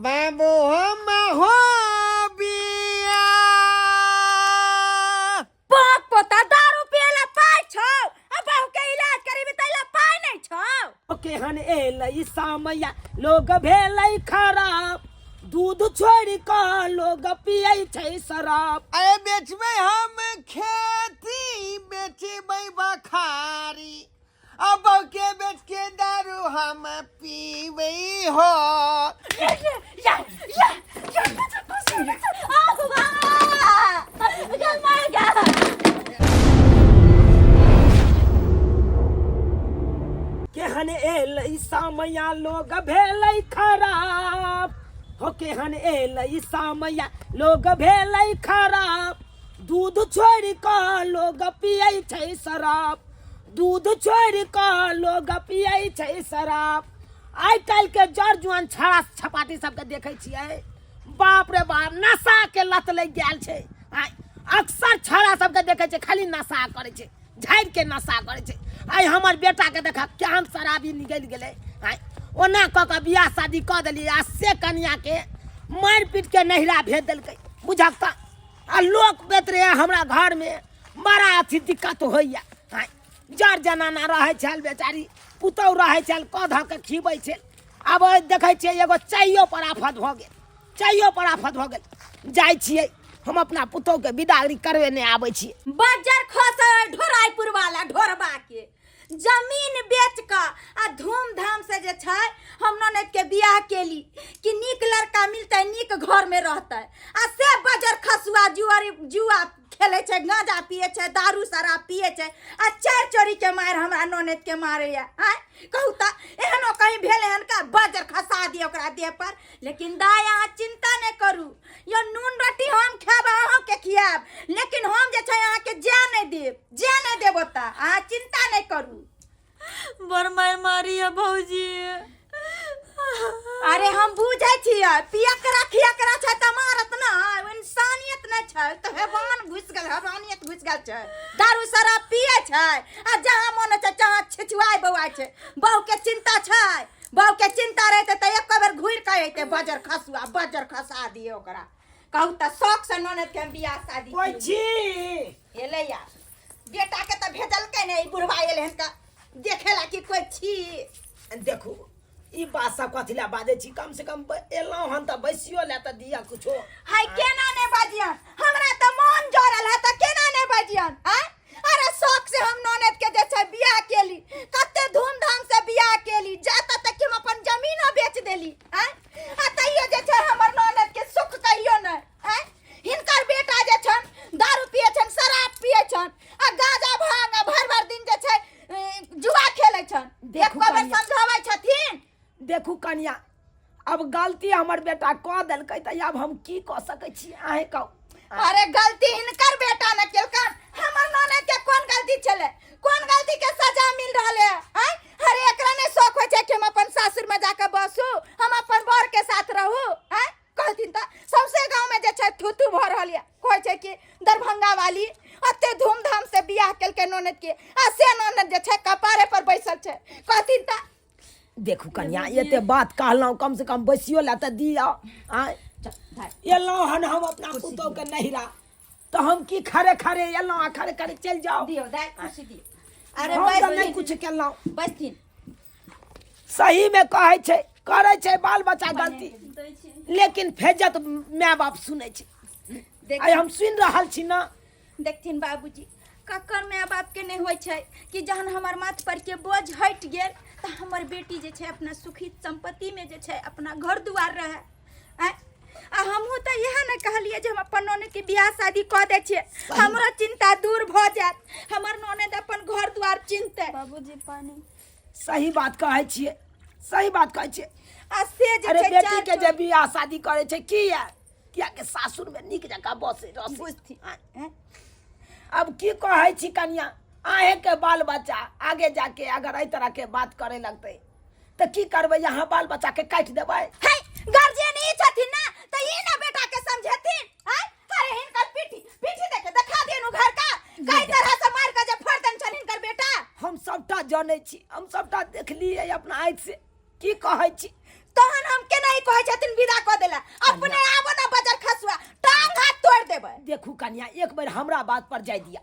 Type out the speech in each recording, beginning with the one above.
बाबू हम हो बिया पोक पोता दारू पियला पाइ छौ आ बहू के इलाज करेबी तैला पाइ नहि छौ केहन एलै सामया लोग भेलै खराब दूध छोड़ि कऽ लोग पियै छै शराब अरे बेचबै हम खेती बेचबै बखारी अब के बेच के दारू हम पीबै हो या या या या आ बाबा गल मार गा केहन एलै सामया लोग भेलै खराब हो केहन एलै सामया लोग भेलै खराब दूध छोड़ि कऽ लोग पियै छै शराब दूध छोड़ि कऽ लोग पियै छै शराब आइ काल्हिके जर जुआन छड़ा छपाटी सबके देखै छियै बाप रे बाप नशाके लत लागि गेल छै आइ अक्सर छड़ा सबके देखै छै खाली नशा करै छै झाड़िके नशा करै छै आइ हमर बेटाके देखा केहन शराबी निकलि गेलै आइ ओना कऽ कऽ बियाह शादी कऽ देलियै आ से कनियाके मारि पीटके नहिरा भेज देलकै बुझक तऽ आ लोक बेत रहे हमरा घरमे बड़ा अथी दिक्कत होइए आँय जर जनाना रहै छल बेचारी पुतहु रहै छल कऽ धऽ कऽ खिबै छल आब देखै छियै एगो चाइयो पर आफत भऽ गेल चाइयो पर आफत भऽ गेल जाइ छियै हम अपना पुतहुके विदागरी करबे नहि आबै छियै बजर खस ढोराइपुर वाला ढोरबा के जमीन बेच कऽ आ धूमधाम से जे छै हम ननद के बियाह केली कि नीक लड़का मिलतै नीक घर में रहतै आ से बजर खसुआ जुआरी जुआ खेलै छै गांजा पिए छै दारू शराब पिए छै आ चारि चोरी के मारि हमरा ननद के मारैया आँय कहू तऽ एहनो कहीं भेल एहन का बजर खसा दिए ओकरा देह पर लेकिन दाय अहाँ चिंता नहि करू यो नून रोटी हम खायब अहाँके खियाब लेकिन हम जे छै अहाँके जाय नहि देब जाय नहि देब ओतऽ अहाँ चिंता नहि करू बड़ माय मारी है भौजी अरे हम बुझै छियै पियकरा खियकरा छै तऽ मारत ना इंसानियत नहि छै तऽ हेवान घुसि गेल हेवानियत घुसि गेल छै दारू शराब पियै छै आ जहाँ मन होइ छै तहाँ छिछुआइ बौआइ छै बहुके चिंता छै बहुके चिंता रहतै तऽ एको बेर घुरि कऽ अयतै बजर खसुआ बजर खसा दियै ओकरा कहू तऽ शौक से ननद के हम बियाह शादी कोइ केलियै। छी एलै यार बेटा के तऽ भेजलकै ने ई बुढ़वा एलै हन तऽ देखेला कि कोइ छी देखू ई बात सब कथी लए बाजै छी कम से कम एलहुँ हन तऽ बैसियो लए तऽ दिअ कुछो हाय केना नहि बजियन हमरा तऽ मन जरल है तऽ केना नहि बजियन आय अरे शौक से हम ननद के जे छै बियाह केली कते धूमधाम से बियाह केली जाता तक कि हम अपन जमीनो बेच देली आय आ तैयो जे छै हमर ननद के सुख कहियो नहि आय हिनकर बेटा जे छन दारू पिए छन शराब पिए छन आ गांजा भांग आ भर भर दिन जे छै जुआ खेलै छन देखू एको बेर कनिया। समझाबै छथिन देखू कनिया अब गलती हमर बेटा कऽ देलकै तऽ आब हम की कऽ सकै छी अहें कहू अरे गलती हिनकर बेटा ने केलकन हमर ननद के कोन गलती छलै कोन गलती के सजा मिल रहल है आँय? अरे एकरा नहि शौक होइ छै कि हम अपन सासुर में जाके बसू हम अपन बर के साथ रहू आँय? कहथिन तऽ सौंसे गाँव में जे छै थू थू भऽ रहल यऽ कहै छै कि दरभंगा वाली एते धूमधाम से बियाह केलकै ननद के आ से ननद जे छै कपारे पर बैसल छै कहथिन तऽ देखू कनिया एते बात कहलहुँ कम से कम बैसियो लए तऽ दिअ आँय एलहुँ हन हम अपना पुतोहके नहिरा तऽ हम की खरे खरे एलहुँ आ खरे खरे चलि जाउ दियौ दाइ कुर्सी दियौ अरे हम तऽ नहि बैसथिन कुछ केलहुँ बैसथिन सहीमे कहै छै करै छै बाल बच्चा गलती लेकिन फेजत माय बाप सुनै छै आइ हम सुनि रहल छी ने देखथिन बाबूजी ककर माय बापके नहि होइ छै कि जहन हमर माथ पर के बोझ हटि गेल तऽ हमर बेटी जे छै अपना सुखी सम्पत्तिमे जे छै अपना घर दुआर रहै आँय आ हमहूँ तऽ इएह ने कहलियै जे हम अपन ननदके बियाह शादी कऽ दै छियै हमरो चिन्ता दूर भऽ जायत हमर ननद अपन घर दुआर चिन्हतै बाबूजी पानी सही बात कहै छियै सही बात कहै छियै आ से जे अरे छै बेटी चारि के जे बियाह शादी करै छै किया कियाकि सासुरमे नीक जकाँ बसै रसै बुझथिन आँय। अब की कहै छी कनिया अहेंके बाल बच्चा आगे जाके अगर एहि तरहके बात करे लगतै तऽ की करबै अहाँ बाल बच्चाके काटि देबै है गार्जियन ई छथिन ना तऽ ई ना बेटा के समझेथिन हैं अरे हिनकर पीठी पीठी देखे देखा देन उ घर का कई तरह से मार के जे फोड़ देन छन हिनकर बेटा हम सबटा जनै छी हम सबटा देखलियै अपना आँखि से की कहै छी तहन हम केना ई कहै छथिन विदा कऽ ला अपने आबो ना बजर खसुआ टांग हाथ तोड़ देबै। देखू कनिया, एक बेर हमरा बात पर जाय दिया,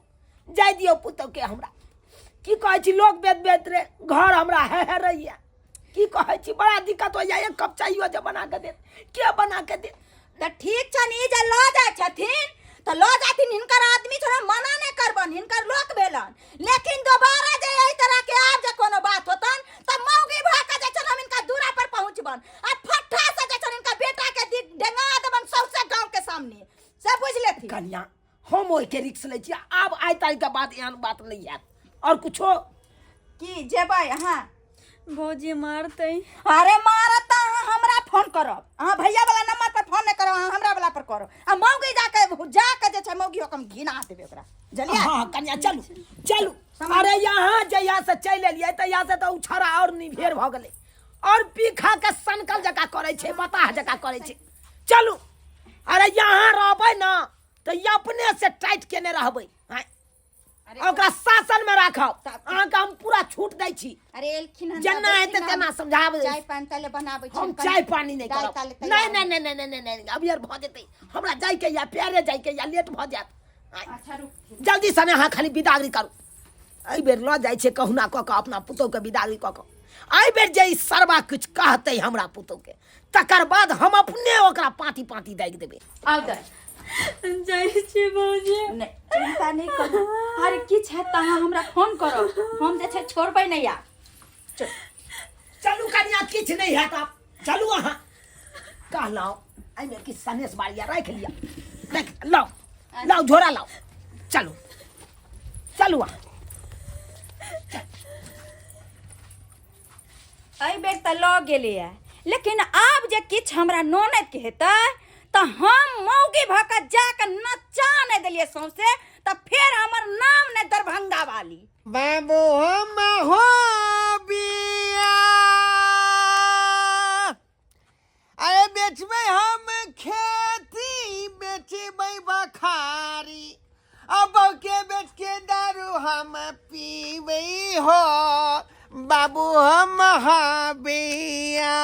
जाय दियौ पुतहु के हमरा। की कहै छी, लोक बेद बेद रे घर हमरा है है रहिया। की कहै छी, बड़ा दिक्कत होइया, एक कप चाहियो जे बना के देत, के बना के देत? तऽ ठीक छनि, ई जे लऽ जाइ छथिन तऽ लऽ जाथिन, हिनकर आदमी छनि, हम मना नहि करबनि, हिनकर लोक भेलन, लेकिन दोबारा जे एहि तरह के आब जे कोनो बात होतन तऽ मौगी भऽ कऽ जे छनि हम हिनका दूरा पर पहुँचबन आ फट्ठा से जे छनि हिनका बेटा के डेंगा देबन सौंसे गाँव के सामने, से बुझि लेथिन। कनिया, हम ओहिके रिक्स लै छी, आब आइ तारीख के बाद एहन बात नहि हैत। और कुछो की जेबै अहाँ? भौजी मारतै। अरे मारत तऽ अहाँ हमरा फोन करब, अहाँ भैया वाला नंबर पर फोन नहि करब, अहाँ हमरा वाला पर करब। आ मौगी जाके जाके जे छै मौगी हम घिना देबै ओकरा, जलिया। हाँ कन्या, चलू चलू। अरे यहाँ जहिया से चलि एलियै तहिया से तऽ ओ छड़ा और निभेर भऽ गेलै, और पी खा के सनकल जकाँ करै छै, बताह जकाँ करै छै। चलू, अरे यहाँ रहबै ने तऽ अपने से टाइट केने रहबै, आँय। ओकरा शासन में राखब, अहाँके हम पूरा छूट दै छी। अरे एलखिन हन जेना हेतै तेना समझाबै। चाय पानी ताले बनाबै छी। हम चाय पानी नहि करब, नहि नहि नहि नहि नहि नहि, अभी आर भऽ जेतै, हमरा जाइके या प्यारे जाइके या लेट भऽ जायत। अच्छा रुक, जल्दी सने अहाँ खाली बिदागरी करू। एहि बेर लऽ जाइ छै कहुना कऽ कऽ अपना पुतोहके बिदागरी कऽ कऽ। एहि बेर जे ई सरबा किछु कहतै हमरा पुतोहके, तकर बाद हम अपने ओकरा पाँति पाँति दागि देबै। आउ तऽ जाइ छी भौजी। नहि, चिंता नहि करू, अरे किछु हैत तऽ अहाँ हमरा फोन करब, हम जे छै छोड़बै नहि आब। चलू कनिया, किछु नहि हैत आब, चलू। अहाँ कहलहुँ एहिमे किछु सनेस बारिया राखि लिअ, राखि लाउ, लाउ झोरा लाउ, चलू चलू अहाँ। एहि बेर तऽ लऽ गेलैए, लेकिन आब जे किछु हमरा ननदिके हेतै तऽ हम मौगी भऽ कऽ जा कऽ नचा नहि देलियै सौंसे तऽ फेर हमर नाम नहि दरभंगा वाली। बाबू हम हो बिया, अरे बेचबै हम खेती, बेचबै बखारी, अब के बेच के दारू हम पीबै हो, बाबू हम हबिया,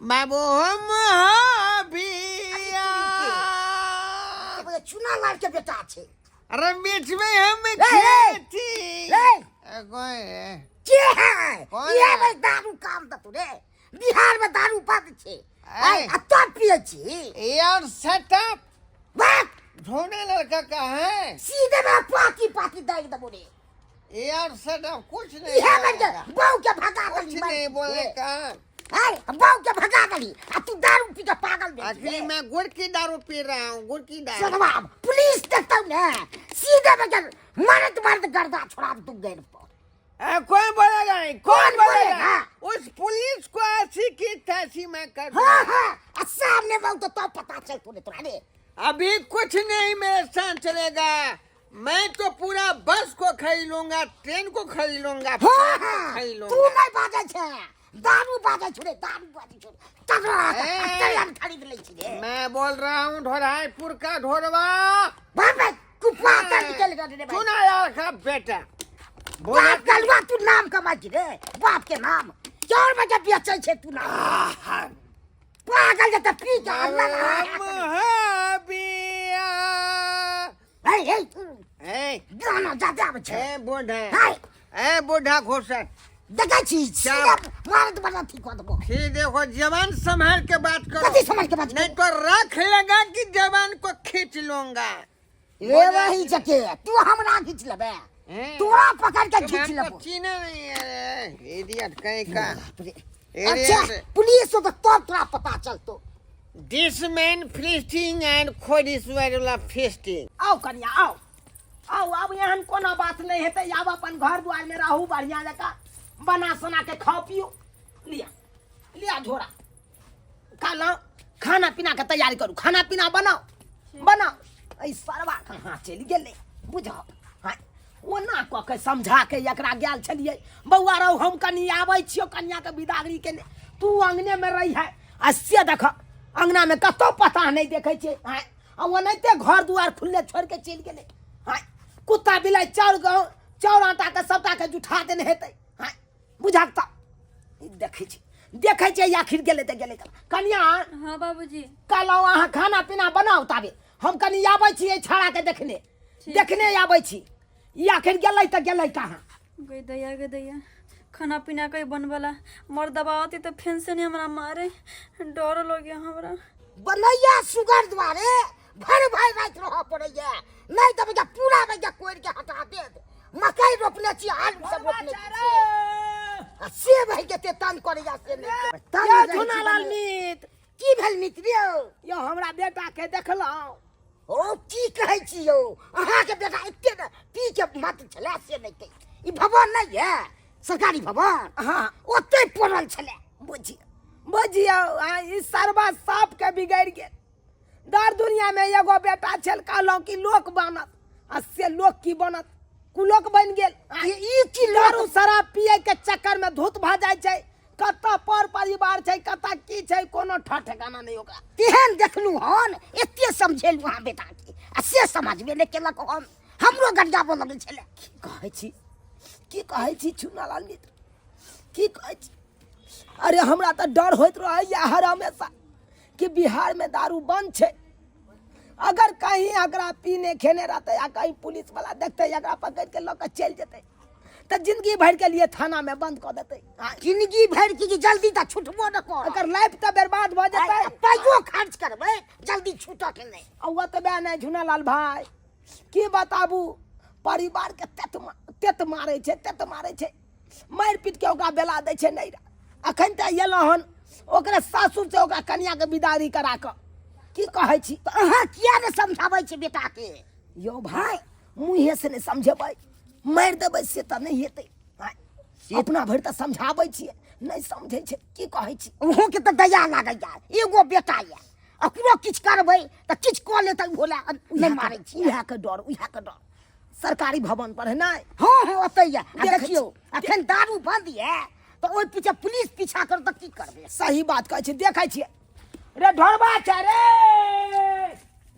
बाबू हम हबिया। चुना लाल के बेटा छै। अरे बेचबै हम ए, खेती। ए। ए, कोई है? के है? कौन ये है? भाई दारू काम दतु रे, बिहार में दारू बंद छै। ए। आ तब पिए छी। यार सेट अप। बात ढूंढे लड़का का है। सीधे में पाती पाती दाग दबो रे। यार सेट अप, कुछ नहीं इहे में बोलेगा। बहू के भगा कुछ दली। नहीं बोलेगा। अरे बहू के भगा दली आ तू दारू पी के पागल भेल छी। आखिर मैं गुड़ की दारू पी रहा हूँ, गुड़ की दारू। सदवा पुलिस देखतौ ने, सीधे में जब मरद मरद गर्दा छोड़ा तू गेट पर। ए, कौन बोलेगा नहीं? कौन कौन बोलेगा? बोलेगा? उस पुलिस को ऐसी की तैसी मैं कर हाँ दूंगा। हाँ, आ सामने बहु तो तब पता चल तोरे तोरा रे। अभी कुछ नहीं मेरे साथ चलेगा, मैं तो पूरा बस को खरीद लूंगा, ट्रेन को खरीद लूंगा, हाँ प्लेन को हाँ, खरीद तू लूंगा। नहीं बाजै छै, दारू बाजै छौ रे, दारू बाजै छौ। तगड़ा ए। ट्रेन खरीद लै छी रे। मैं बोल रहा हूँ ढोराईपुर का ढोरवा। बाप रे, तू पागल निकल गेल रे भाई। सुना यार का बेटा बाप गलवा, तू नाम कमाइ छी रे, बाप के नाम चोर में जब बेचै छै तू नाम पागल जते पी के अल्लाह। हबिया। ए ए। ए। गाना जादे आबै छै। ए बूढ़ा। हाय। ए बूढ़ा घोषण देखै छी क्या? मारत बड़ा ठीक कऽ देबो। फिर देखो, जवान संभाल के बात करो। कथी संभाल के बात नहीं तो रख लगा कि जवान को खींच लूंगा। रे वही जके तू हमरा खींच लेबे? हैं? तोरा पकड़ के तुम खींच हमको लेबो। चीना नहीं है इडियट कहीं का। अच्छा पुलिस हो तो तब तोरा पता चलतो। दिस मैन फिस्टिंग एंड खोदिस वाला फिस्टिंग। आउ कनिया, आउ आउ, आब एहन कोनो बात नहि हेतै। आब अपन घर दुआरमे रहू, बढ़िआँ जकाँ बना सोना के खाउ पियू। लिअ लिअ झोरा, कहलहुँ खाना पीना के तैयारी करू, खाना पीना बनाउ बनाउ। एहि सरवा कहाँ चलि गेलै बुझब? हाँ, ओना कऽ के समझा के एकरा गेल छलियै, बौआ रौ हम कनि आबै छियौ कनियाके बिदागरी केने, तू अङ्गनेमे रही है। आ से देख, अङ्गनामे कतहु पता नहि देखै छै। आँय, आ ओनाहिते घर दुआर खुलले छोड़ि के चलि गेलै। आँय, कुत्ता बिलाइ चाउर गहूँ चाउर आटाके सबटाके जुठा देने हेतै। आँय, बुझक तऽ ई देखै छी देखै छियै आखिर गेलै तऽ गेलै कहाँ। कनिया। हाँ बाबूजी। कहलहुँ अहाँ खाना पीना बनाउ, ताबे हम कनि आबै छी एहि छाड़ाके देखने देखने आबै छी, ई आखिर गेलै तऽ गेलै कहाँ। गई दैया गे दैया, खाना पीना कहीं बनबला मर दबावती तऽ फेन से नहीं हमरा मारे, डर लगे हमरा। बनैया सुगर द्वारे भरि भरि राति रहऽ पड़ैया, नहि तऽ भैया पूरा भैया कोरि के हटा देत। मकई रोपने छी, आलू सब रोपने छी आ से भए जेतै तंग करैया से नहि तंग यौ रहै छी झुनालाल बने। मीत। की भेल मित्र यौ? यौ हमरा बेटा के देखलहुँ। ओ की कहै छी यौ, अहाँके बेटा एते ने पी के मत छलै से नहि कहै। ई भवन नहि यऽ सरकारी भवन? हाँ। ओतै पड़ल छलै। बुझियौ बुझियौ, आ ई सरबा साफ के बिगड़ि गेल। दर दुनिया में एगो बेटा छल, कहलहुँ कि लोक बनत, आ से लोक की बनत, कुलोक बनि गेल। आ ई की लोक? दारू शराब पिए के चक्कर में धूत भऽ जाइ छै। कतऽ पर परिवार छै, कतऽ की छै, कोनो ठा ठेकाना नहि ओकरा। तेहन देखलहुँ हन, एते समझेलहुँ अहाँ बेटाके आ से समझबे नहि केलक हन, हमरो गड़ियाबऽ लगै छलै। की कहै छी, की कहै छी चुनालाल मित्र, की कहै छी? अरे हमरा तऽ डर होइत रहैया हर हमेशा कि बिहार में दारू बंद छै, अगर कहीं एकरा पीने खेने रहतै आ कहीं पुलिस वाला देखतै, एकरा पकड़ के लऽ के चलि जेतै तऽ जिंदगी भरि के लिए थाना में बंद कऽ देतै। आ जिंदगी भरि की जल्दी तऽ छुटबो न करत, एकर लाइफ तऽ बर्बाद भऽ जेतै। आ पाइयो खर्च करबै जल्दी छूटत नहि। आ ओतबे नहि झुनालाल भाय, की बताबू, परिवार के तेत तेत मारै छै, तेत मारै छै, मारि पीट के ओकरा बेला दै छै। नहि अखन तऽ एलहुँ हन ओकरे सासुर से ओकरा कनिया के विदारी करा कऽ। की कहै छी? तऽ अहाँ किया ने समझाबै छी बेटाके? यौ भाय, मुँहे से नहि समझेबै, मारि देबै से तऽ नहि हेतै। आँय, अपना भरि तऽ समझाबै छियै, नहि समझै छै। की कहै छी? अहूँके तऽ दया लागैया, एगो बेटा यऽ, ओकरो किछु करबै तऽ किछु कऽ लेतै भोला, नहि मारै छी। उएह के डर, उएह के डर। सरकारी भवन पर है नहि? हँ हँ, ओतै यऽ। आ देखै देखियौ छी। अखन दारू बंद यऽ तऽ ओहि पीछे पुलिस पीछा करत तऽ की करबै? सही बात कहै छी। देखै छियै रे ढोरबा छै रे।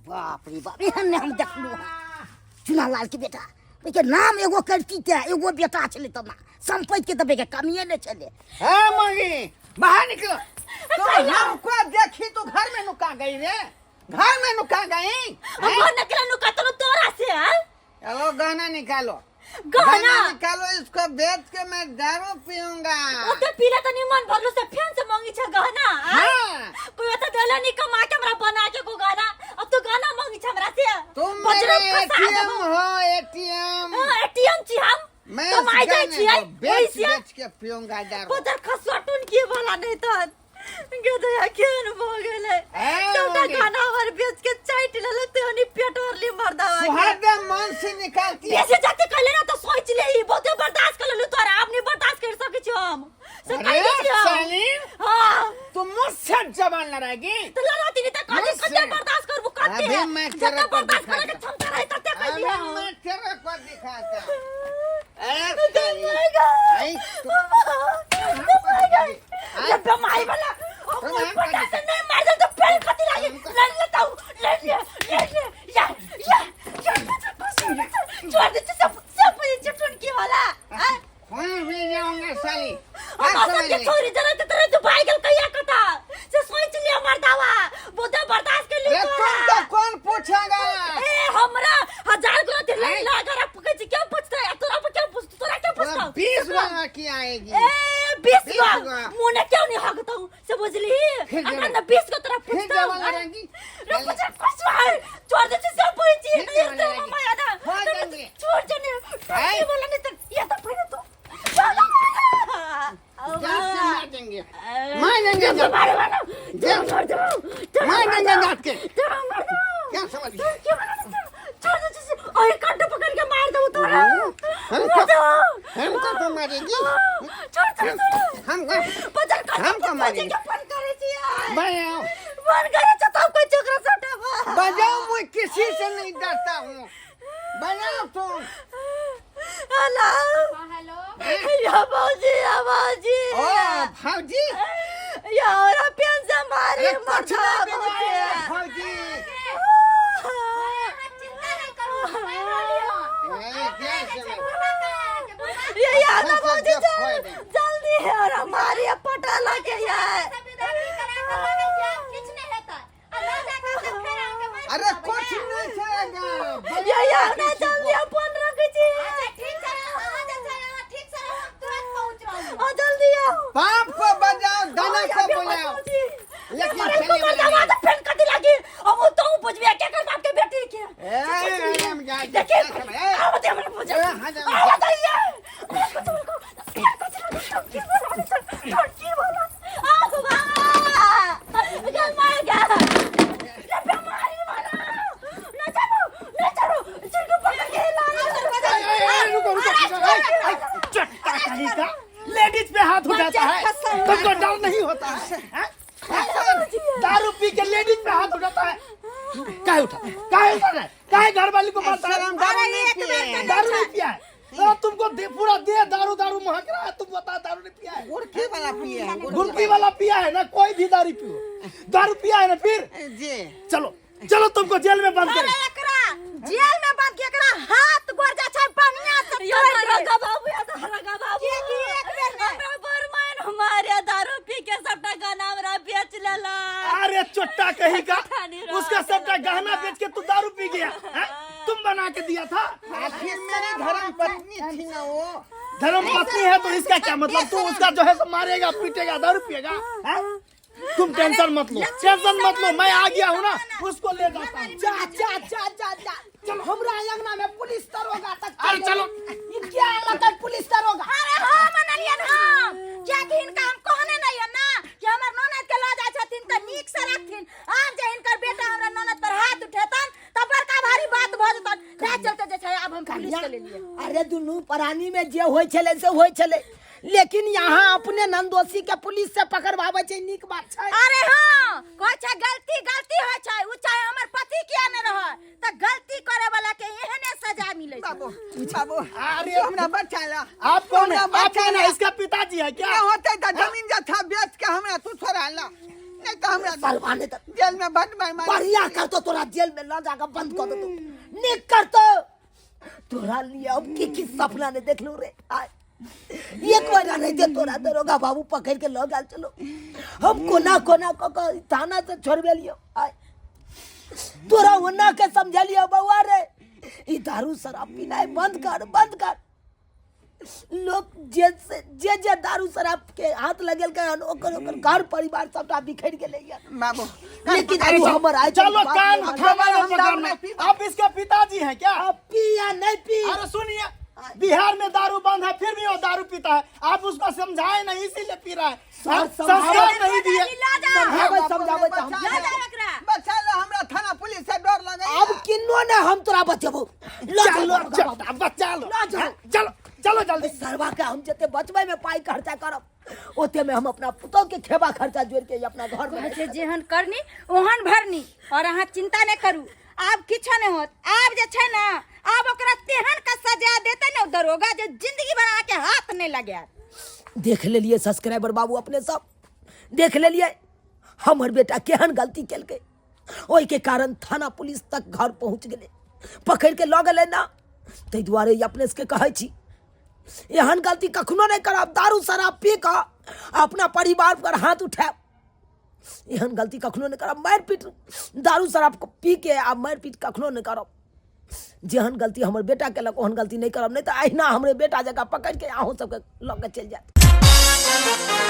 बाप रे बाप, एहन नहि हम देखलहुँ हँ चुनालाल के बेटा, ओहिके नाम एगो करती तऽ एगो बेटा छलै तऽ ना सम्पत्ति के तऽ बेके कमिए नहि छलै। हे मंगी, बाहर निकलो तो। हमको देखी तो घर में नुका गई रे, घर में नुका गई। हम घर निकले नुका तो तोरा से हैं? चलो गहना निकालो। गहना निकालो, इसको बेच के मैं दारू पीऊंगा। ओते पीला तो निमन भरलो से फेन से मांगी छ गहना? हाँ। कोई ओते देला नहीं कमा के हमरा बना के को गहना, अब तो गहना मांगी छ हमरा से। तुम बजरंग मेरे फंसा एटीएम देबो। हो, एटीएम। हाँ, एटीएम छी हम। मैं कमाई इस जाइ गहने छियै को बेच ओइसे। बेच के पीऊंगा दारू। बजर खसुआ टुन के वाला नहीं तो गदया केहन भऽ गेलै। ए, सबटा मम्मी। खाना हमर बेच के चाटि लेलक ते ओनी पेट भरली मर्दावा के। सुहादे मन से निकालती है। बेसी जाते कहले ना तो सोच ले, ई बहुते बर्दाश्त कर लेलु तोरा, आब नहीं बर्दाश्त कर सकै छी हम। से अरे कहि दै छी हम। साली, हाँ। तुम मुझसे जबान लड़ाएगी? तो लड़ाती नहीं तो कथी मुझसे। कते बर्दाश्त करबू कते? अभी मैं तेरे जते को बर्दाश्त करे के दिखाता। क्षमता रहे तते कहि अभी दिया हम। मैं तेरे को दिखाता। अरे साली, आई तू- माई वाला तुम हमको पटा से नहीं मार दे तो फिर कथी लागे लड़ लेता हूँ, लड़ ले, लड़ ले। या या छोड़ दे, छोड़ दे सब सब ये चटन की वाला। हाँ? खून पी जाऊंगा साली। हम हाँ, असम समझ के गई। छोरी जरा ते तेरे तो भाई गेल कहिया कथा से सोच लिया मर्दावा, बहुते बर्दाश्त कर ली अरे तोरा। तुमको कौन पूछेगा? ए हमरा हजार गुना ते ऐ। लग लग पूछै छी, क्यों पूछतै? आ तोरा पर क्यों पूछतै? तोरा क्यों पूछतौ? 20 गो लड़की आएगी। ए 20 20 गो गो। मुंह ने क्यों नहीं हगतौ से बुझली? फिर अगर जवान- न 20 गो तोरा फिर पूछतौ। जवान लड़ेंगी। रे पूछ कुछ भाई छोड़ दे से सब बोल छी फिर नहीं जवान तो लड़ेंगी। मम्मा याद हो जाएंगे। छोड़ जने ऐ। बोला नहीं तो ये तो पहले तो जात से मार देंगे, मार देंगे जात। मारे मारो जात। छोड़ दो, मार देंगे जात के। तेरा मार दो। क्या समझ गई? क्यों मारा? छोड़ दो जिसे और कांटे पकड़ के मार दो तोरा। हमको दो। हमको तो मारेगी। छोड़ छोड़ छोड़। हमको बजर कांटे हमको मारेगी। के फोन करे छी यार। बजाओ। फोन करे छ तब कोई छोकरा सटा बजाओ, मैं किसी से नहीं डरता हूँ, बजाओ तुम। हेलो। हेलो। या भौजी, या भौजी। ओ भौजी। या और पेन से मारे अरे कुछ मरदा नहीं भौजी। बिगाड़े भौजी। चिंता नहीं करू, हम रहली हन। ए, क्या समझ ये याद हम सब भौजी जब खोए देंगे। जल्दी। हमरा मारे पटा लगे यार। अरे कुछ नहीं चलेगा। ये ये हमरा जल्दी अपन रखे छी। आ जल्दी आओ। बाप को बजाओ, दाना को बुलाओ, लेकिन अरे चले कुमार वाला दवा नहीं। तो फेन कथी लागी अब वो तो बुझबे के कर बाप के बेटी के। ए, ए, हम जा- देखिए ए, आओ दे हमरा बुझे। ए, हाँ, जा- आओ दैया कुछ को कुछ की बोला की बोला आओ बाबा गल मार गया ये बीमारी वाला न चलो न चलो चिरकू पकड़ के ला। ए, रुको रुको रुको, ए, ए, चट्टा कहीं का लेडीज पे हाथ उठाता है, तुमको डर नहीं होता है, हैं? दारू पी के लेडीज पे हाथ उठाता है। काहे उठा, काहे उठा रहा है, काहे घर वाली को मारता है? शर्म दारू नहीं पिए। दारू नहीं पिया है तो तुमको दे, पूरा दे दारू दारू महक रहा है, तुम बता दारू नहीं पिया है? गुड़की वाला पिए है, गुड़की। गुड़की वाला पिया है ना? कोई भी दारू पियो, दारू पिया है ना फिर? जी। चलो चलो, तुमको जेल में बंद अरे करें। एकरा जेल में बंद के एकरा हाथ गोड़ जा छै बढ़िया से यो तोड़ि दे। रगा बाबू, या तो रगा बाबू। के कि एक बेर ने हमरा बरमान हमारे दारू पी के सबटा गहना हमरा बेच लेला। अरे चोट्टा कहीं का, ठानी रहा, उसका सबटा गहना बेच के तू दारू पी गया, हैं? तुम बना के दिया था। आखिर मेरी धर्म पत्नी थी ना वो। धर्म पत्नी है तो इसका क्या मतलब? तू उसका जो है सो मारेगा पीटेगा दारू पिएगा, हैं? तुम टेंशन मत लो, टेंशन मत लो, मैं आ गया हूँ ना, उसको ले जाता हूँ। जा जा जा जा जा, हमरा अंगना में पुलिस दरोगा तक। अरे चलो। ई क्या लगत पुलिस दरोगा? अरे हाँ मनलियन हम कियाकि हिनका हम कहने नहीं है ना कि हमर ननद के लऽ जाइ छथिन तऽ नीक से रखथिन। आब जे हिनकर बेटा हमरा ननद पर हाथ उठेतन तऽ बड़का भारी बात भऽ जेतन। तैं चलते जे छै आब हम पुलिस के लेलियै। अरे दुनू प्राणी में जे होइ छलै से होइ छलै, लेकिन यहाँ अपने नंदोसी के पुलिस से पकड़वाबै छै, नीक बात छै। अरे हाँ कहै छै गलती गलती होइ छै, उ चाहे हमर पति किया ने रहै तऽ गलती करे वाला के एहने सजा मिलै छै। बाबू बाबू, अरे हमरा बचा ला। आप कौन है? हमरा आप बचा कौन है? ला। इसका पिताजी है क्या? ना होते तो जमीन जथा बेच के हमरा तू छोड़ा ला, नहीं तो हमरा सालवा नहीं तो जेल में बंद मार मार। बढ़िया कर तो तोरा जेल में ल जाकर बंद कर दो, नीक कर तो तोरा लिए अब की की सपना ने देख लू रे। आय एक महीना नहीं दे तोरा दरोगा बाबू पकड़ के ल गेल चलो, हम कोना कोना क क थाना से छोड़बे लियो। आय तोरा ओना के समझलियो बउआ रे, ई दारू शराब पीनाइ बंद कर बंद कर। लोग जे से जे जे दारू शराब के हाथ लगेलकै हन ओकर ओकर घर परिवार सबटा बिखरि गेलै हन। बाबू लेकिन तू हमर आइ चलो बात कान नहि मानलक। थामा हम दारू पकड़ना। नहीं पीबा। आप इसके पिताजी हैं क्या? अब पी या नहीं पी। अरे सुनिए, बिहार में दारू बंद है फिर भी वो दारू पीता है, आप उसको समझाए नहीं इसीलिए पी रहा है। सर, आप संस्कार नहीं दिए। समझाबै समझाबै तऽ हम बचा लऽ जाउ एकरा। बचा ला, हमरा थाना पुलिस से डर लगे। अब किन्नो ने हम तोरा बचेबो। लऽ जाउ चलो दरोगा बाबू। चलो, बच्चा लो, लऽ जाउ। चलो चलो जल्दी। सरवा के हम जते बचबै में पाई खर्चा करब ओते में हम अपना पुतोह के खेबा खर्चा जोड़ के अपना घर में कहै छै जेहन करनी ओहन भरनी, और अहाँ चिंता नहि करू, आब किछो नहि होत। आब जे छै ने आब ओकरा तेहन का सजा देतै ने ओ दरोगा जे जिंदगी भर अहाँके हाथ नहि लगायत। देख लेलिए सब्सक्राइबर बाबू, अपने सब देख लेलिए हमर बेटा केहन गलती केलकै, ओहिके कारण थाना पुलिस तक घर पहुँच गेलै, पकड़ के लऽ गेलै ना। ताहि दुआरे ई अपने सबके कहै छी एहन गलती कखनो नहि करब, दारू शराब पी कऽ अपना परिवार पर हाथ उठायब, एहन गलती कखनो नहि करब। मारि पीट दारू शराब पी के आ मारि पीट कखनो नहि करब। जेहन गलती हमर बेटा केलक ओहन गलती नहि करब, नहि तऽ अहिना हमरे बेटा जकाँ पकड़ि के अहूँ सबके लऽ के चलि जायत।